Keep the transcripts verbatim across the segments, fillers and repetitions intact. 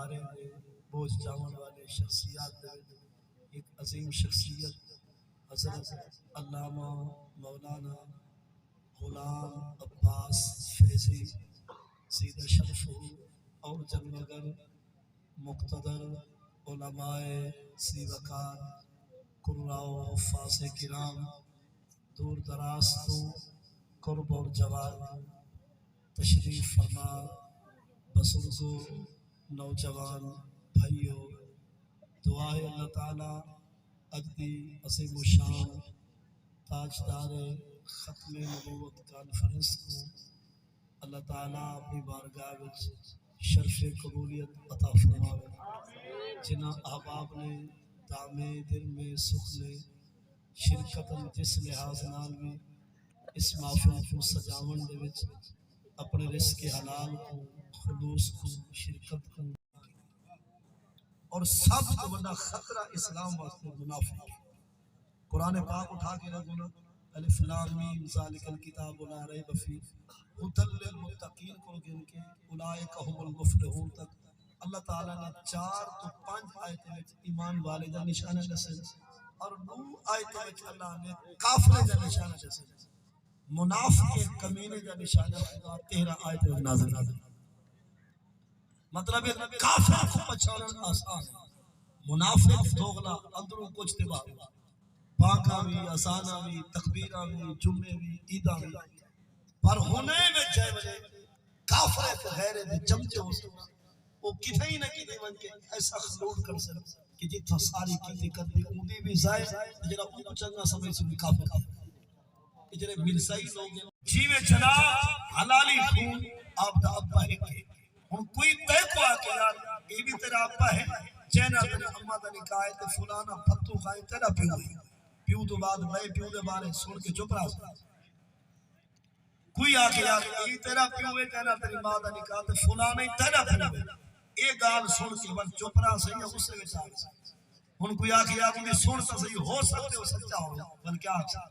ادارے دے بوجھ چاوݨ والے شخصیات دے وچ ہک عظیم شخصیت حضرت علامہ مولانا غلام عباس فیضی زیدہ شرفہ اور جلوگر مقتدر علماء ذی وقار، قراء و حفاظ کرام، دور دراز توں، قرب اور جوار توں تشریف فرما، بزرگو، نوجوان بھائیو، دعا ہے اللہ تعالیٰ اڄ دی عظیم الشان تاجدار ختم نبوت کانفرنس کوں اللہ تعالیٰ اپݨی بارگاہ وچ شرف قبولیت عطا فرماوے۔ جنہاں احباب نے دامِ دل میں سخ نے شرکت، جس لحاظ نال وی اس محفل کوں سجاوݨ دے وچ اپݨے رزق حلال کوں، خلوص کوں، شرکت کوں، اور سب توں وݙا خطرہ اسلام واسطے منافق۔ قرآن پاک اٹھا کے رکھ ݙینا، الف لام میم ذالک الکتاب لا ریب فیہ ھدی للمتقین کوں گھن کے اولئک ھم المفلحون تک اللہ تعالیٰ نے چار توں پنج آیتیں وچ ایمان والے دا نشانہ ݙسے، اور ݙو آیتیں وچ اللہ نے کافریں دا نشانہ ݙسے۔ منافق کمینے دا نشانہ خدا تیرہ آیت وچ نازل۔ مطلب ہے، کافر کوں پچھاݨݨ آسان ہے، منافق دوغلا، اندروں کجھ تے ٻاہروں، پاکاں وی، اذاناں وی، تکبیراں وی، جمعے وی، عیداں وی۔ پر ہݨے وچ جئیں ویلے کافر تے غیرے دے چمچے ہوسن، او کتھائیں نہ کتھائیں ونڄ کے ایسا خلوٹ کرسن کہ جتھاں ساری کیتی کردی اوندی وی ضائع، تے جیڑھا اونکوں چنڳا سمجھسی وی کافر۔ اے جیڑھے مرزائی لوگ ہیں، جیویں جناب حلالی خون آپ دا ابا ہک ہے۔ ہݨ کوئی تیکوں آکھے، یار، اے وی تیرا ابا ہے، جیں نال تیݙی اماں دا نکاح ہے، تے فلانا بھتو خائیں تیݙا پیو ہے۔ پیو توں بعد ٻئے پیو دے بارے سݨ کے چپ رہساں۔ کوئی آکھے، یار، اے تیݙا پیو ہے، جیں نال تیݙی ماں دا نکاح، تے فلانا ہی تیݙا پیو ہے۔ اے ڳالھ سݨ کے ول چپ رہساں یا غصے وچ آ ویساں۔ ہݨ کوئی آکھے، یار، اوندی سݨ تاں صحیح، ہو سڳدے او سچا ہووے، ول کیا آکھساں؟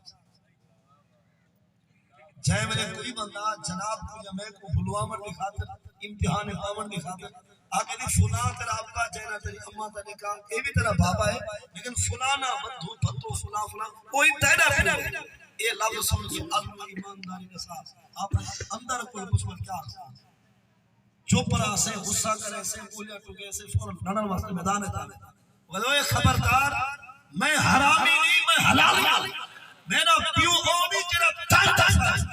جئیں ویلے کوئی بندہ جناب کوں یا میکوں بھلواوݨ دی خاطر، امتحان پاوݨ دی خاطر آکھے جی، فلاں تیݙا ابا، جیں نال تیݙی اماں دا نکاح، اے وی تیݙا بابا ہے، لیکن فلانا بھتو، بھتو، فلاں، فلاں، اوہی تیݙا پیو ہے۔ اے لفظ سݨ کے عزم و ایمانداری دے ساتھ اپݨے اندر کوں پچھو، کیا آکھساں؟ چپ رہسے، غصہ کریسے، ڳولیاں ٹکیسے، فوراً لڑݨ واسطے میدان اچ آوے۔ ولے اوئے خبردار، میں حرامی نہیں، میں حلالی ہاں۔ میݙا پیو او نہیں جیڑھا تنگ کرسے۔